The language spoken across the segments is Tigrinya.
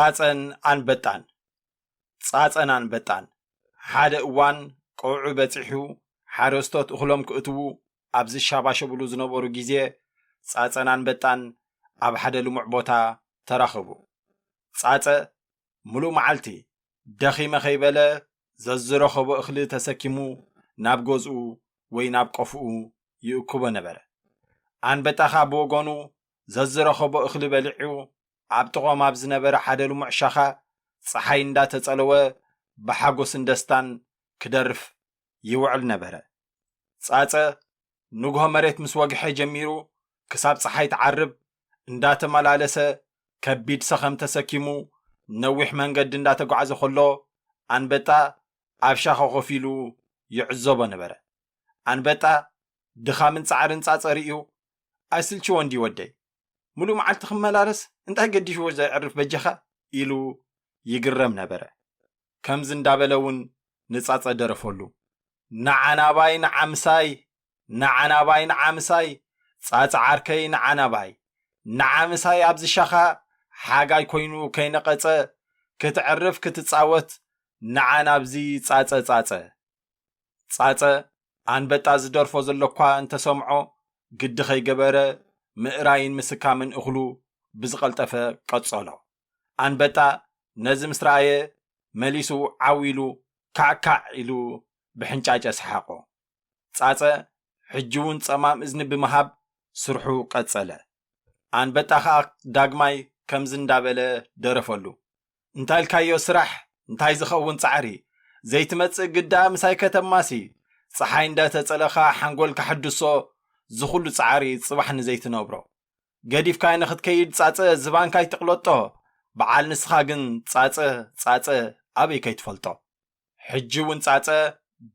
ጻጸን ኣንበጣን። ጻጸን ኣንበጣን። ሓደ እዋን ቀውዒ በጺሑ ሓረስቶት እኽሎም ክእትዉ ኣብ ዝሻባሸብሉ ዝነበሩ ግዜ፣ ጻጸን ኣንበጣን ኣብ ሓደ ልሙዕ ቦታ ተራኸቡ። ጻጸ ምሉእ መዓልቲ ደኺመ ከይበለ ዘዝረኸቦ እኽሊ ተሰኪሙ ናብ ገዝኡ ወይ ናብ ቆፍኡ ይእክቦ ነበረ። ኣንበጣ ኸኣ ብወገኑ ዘዝረኸቦ እኽሊ በሊዑ ኣብ ጥቖም ኣብ ዝነበረ ሓደ ልሙዕ ሻኻ ጸሓይ እንዳተጸለወ ብሓጎስን ደስታን ክደርፍ ይውዕል ነበረ። ጻጸ ንግሆ መሬት ምስ ወግሐ ጀሚሩ ክሳብ ጸሓይ ትዓርብ እንዳተመላለሰ ከቢድ ሰኸም ተሰኪሙ ነዊሕ መንገዲ እንዳተጓዕዘ ከሎ ኣንበጣ ኣብ ሻኻ ኮፍ ኢሉ ይዕዘቦ ነበረ። ኣንበጣ ድኻምን ጻዕርን ጻጸ ርእዩ ኣይስልችዎን ድዩ ወደይ? ምሉእ መዓልቲ ክመላለስ እንታይ ገዲሽዎ ዘዕርፍ በጃኻ? ኢሉ ይግረም ነበረ። ከምዚ እንዳበለ እውን ንጻጸ ደረፈሉ። ንዓናባይ ንዓምሳይ፣ ንዓናባይ ንዓምሳይ፣ ጻጸ ዓርከይ ንዓናባይ፣ ንዓምሳይ ኣብዚ ሻኻ ሓጋይ ኮይኑ ከይነቐጸ ክትዕርፍ ክትጻወት ንዓናብዚ ጻጸ ጻጸ። ጻጸ ኣንበጣ ዝደርፎ ዘሎ እኳ እንተሰምዖ ግዲ ከይገበረ ምእራይን ምስካምን እኽሉ ብዝቐልጠፈ ቀጸሎ። ኣንበጣ ነዚ ምስ ረኣየ መሊሱ ዓው ኢሉ ካዕካዕ ኢሉ ብሕንጫጨ ሰሓቖ። ጻጸ ሕጂ እውን ጸማም እዝኒ ብምሃብ ስርሑ ቀጸለ። ኣንበጣ ኸኣ ዳግማይ ከምዚ እንዳበለ ደረፈሉ። እንታይ ኢልካዮ ስራሕ፣ እንታይ ዝኸውን ጻዕሪ፣ ዘይትመጽእ ግዳ ምሳይ ከተማሲ፣ ጸሓይ እንደ ተጸለኻ ሓንጎል ካሕድሶ ዝኹሉ ጻዕሪ ጽባሕ ንዘይትነብሮ። ገዲፍካይ ንኽትከይድ ጻጸ ዝባንካይ ትቕለጦ፣ በዓል ንስኻ ግን ጻጸ፣ ጻጸ ኣበይ ከይትፈልጦ። ሕጂ እውን ጻጸ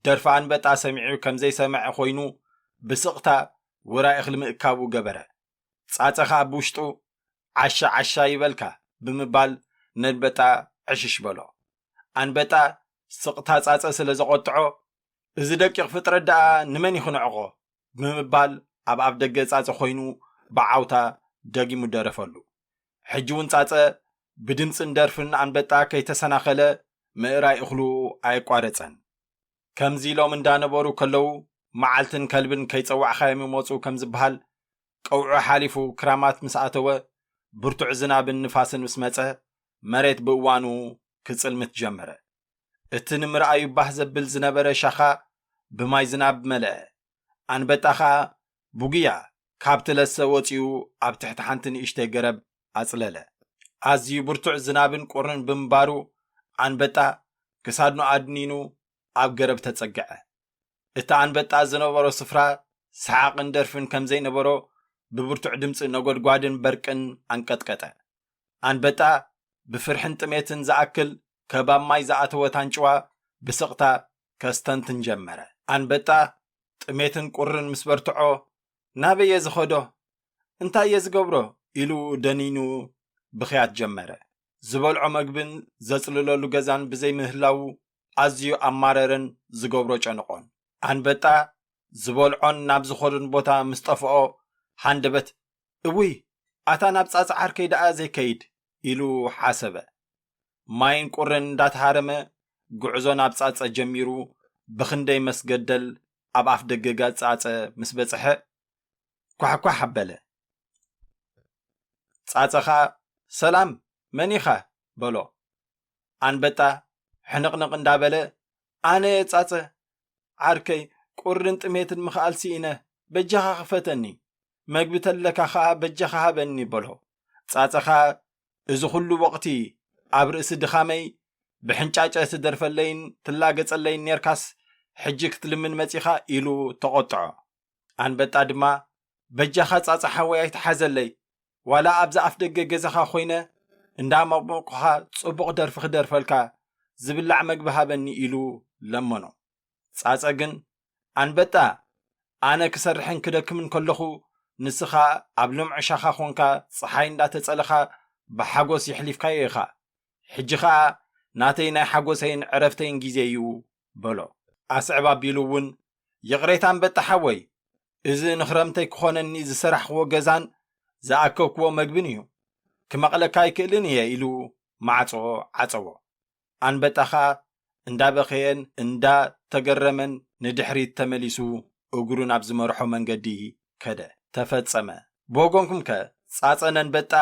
ደርፊ ኣንበጣ ሰሚዑ ከም ዘይሰምዐ ኮይኑ ብስቕታ ውራይ እኽሊ ምእካቡ ገበረ። ጻጸ ኸኣ ብውሽጡ ዓሻ ዓሻ ይበልካ ብምባል ነንበጣ ዕሽሽ በሎ። ኣንበጣ ስቕታ ጻጸ ስለ ዘቖጥዖ፣ "እዚ ደቂቕ ፍጥረት ደኣ ንመን እዩ ክንዕቖ?" ብምባል ኣብ ኣፍ ደገ ጻጸ ኮይኑ ብዓውታ ደጊሙ ደረፈሉ። ሕጂ እውን ጻጸ ብድምጽን ደርፍን ኣንበጣ ከይተሰናኸለ ምእራይ እኽሉ ኣየቋረጸን። ከምዚ ኢሎም እንዳነበሩ ከለዉ መዓልትን ከልብን ከይጸዋዕኻዮም ይመጹ ከም ዝበሃል ቀውዒ ሓሊፉ ክራማት ምስ ኣተወ ብርቱዕ ዝናብን ንፋስን ምስ መጸ መሬት ብእዋኑ ክጽልምት ጀመረ። እቲ ንምርኣዩ ባህ ዘብል ዝነበረ ሻኻ ብማይ ዝናብ መለአ። ኣንበጣ ኸኣ ብጉያ ካብቲ ለሰ ወጺኡ ኣብ ትሕቲ ሓንቲ ንእሽተይ ገረብ ኣጽለለ። ኣዝዩ ብርቱዕ ዝናብን ቁርን ብምባሩ ኣንበጣ ክሳድኑ ኣድኒኑ ኣብ ገረብ ተጸግዐ። እቲ ኣንበጣ ዝነበሮ ስፍራ ሰሓቕን ደርፍን ከም ዘይነበሮ ብብርቱዕ ድምጺ ነጎድጓድን በርቅን ኣንቀጥቀጠ። ኣንበጣ ብፍርሕን ጥሜትን ዝኣክል ከባብ ማይ ዝኣተወት ኣንጭዋ ብስቕታ ከስተንትን ጀመረ። ኣንበጣ ጥሜትን ቁርን ምስ በርትዖ፣ "ናበይ እየ ዝኸዶ? እንታይ እየ ዝገብሮ?" ኢሉ ደኒኑ ብኽያት ጀመረ። ዝበልዖ መግብን ዘጽልለሉ ገዛን ብዘይምህላዉ ኣዝዩ ኣማረረን ዝገብሮ ጨንቖን። ኣንበጣ ዝበልዖን ናብ ዝኸዶን ቦታ ምስ ጠፍኦ ሃንደበት፣ "እውይ፣ ኣታ ናብ ጻጸ ዓርከይ ደኣ ዘይከይድ?" ኢሉ ሓሰበ። ማይን ቁርን እንዳተሃረመ ጉዕዞ ናብ ጻጸ ጀሚሩ ብኽንደይ መስገደል ኣብ ኣፍ ደገ ገዛ ጻጸ ምስ በጽሐ ኳሕኳሕ ኣበለ። ጻጸ ኸኣ፣ "ሰላም፣ መን ኢኻ?" በሎ። ኣንበጣ ሕንቕንቕ እንዳበለ፣ "ኣነ እየ ጻጸ፣ ዓርከይ፣ ቁርን ጥሜትን ምኽኣል ስኢነ፣ በጃኻ ክፈተኒ። መግቢ ተለካ ኸኣ በጃኻ ሃበኒ" በሎ። ጻጸ ኸኣ፣ "እዚ ኹሉ ወቕቲ ኣብ ርእሲ ድኻመይ ብሕንጫጨ ትደርፈለይን ትላገጸለይን ኔርካስ፣ ሕጂ ክትልምን መጺኻ?" ኢሉ ተቖጥዖ። ኣንበጣ ድማ፣ "በጃኻ ጻጸ ሓወይ ኣይትሓዘለይ፣ ዋላ ኣብዚ ኣፍ ደገ ገዛኻ ኮይነ እንዳመቕመቕኩኻ ጽቡቕ ደርፊ ክደርፈልካ፣ ዝብላዕ መግቢ ሃበኒ" ኢሉ ለመኖ። ጻጸ ግን፣ "ኣንበጣ፣ ኣነ ክሰርሕን ክደክምን ከለኹ ንስኻ ኣብ ልምዕ ሻኻ ኾንካ ጸሓይ እንዳተጸለኻ ብሓጎስ የሕሊፍካዮ ኢኻ። ሕጂ ኸኣ ናተይ ናይ ሓጎሰይን ዕረፍተይን ግዜ እዩ" በሎ። ኣስዕብ ኣቢሉ እውን፣ "ይቕሬታ ኣንበጣ ሓወይ፣ እዚ ንኽረምተይ ክኾነኒ ዝሰራሕክዎ ገዛን ዝኣከብክዎ መግብን እዩ። ክመቕለካ ኣይክእልን እየ" ኢሉ ማዕጾ ዓጸዎ። ኣንበጣ ኸኣ እንዳበኸየን እንዳተገረመን ንድሕሪት ተመሊሱ እግሩ ናብ ዝመርሖ መንገዲ ከደ። ተፈጸመ። ብወገንኩም ከ ጻጸ ነንበጣ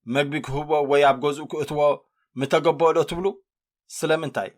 መግቢ ክህቦ ወይ ኣብ ገዝኡ ክእትዎ ምተገበኦ ዶ ትብሉ? ስለምንታይ?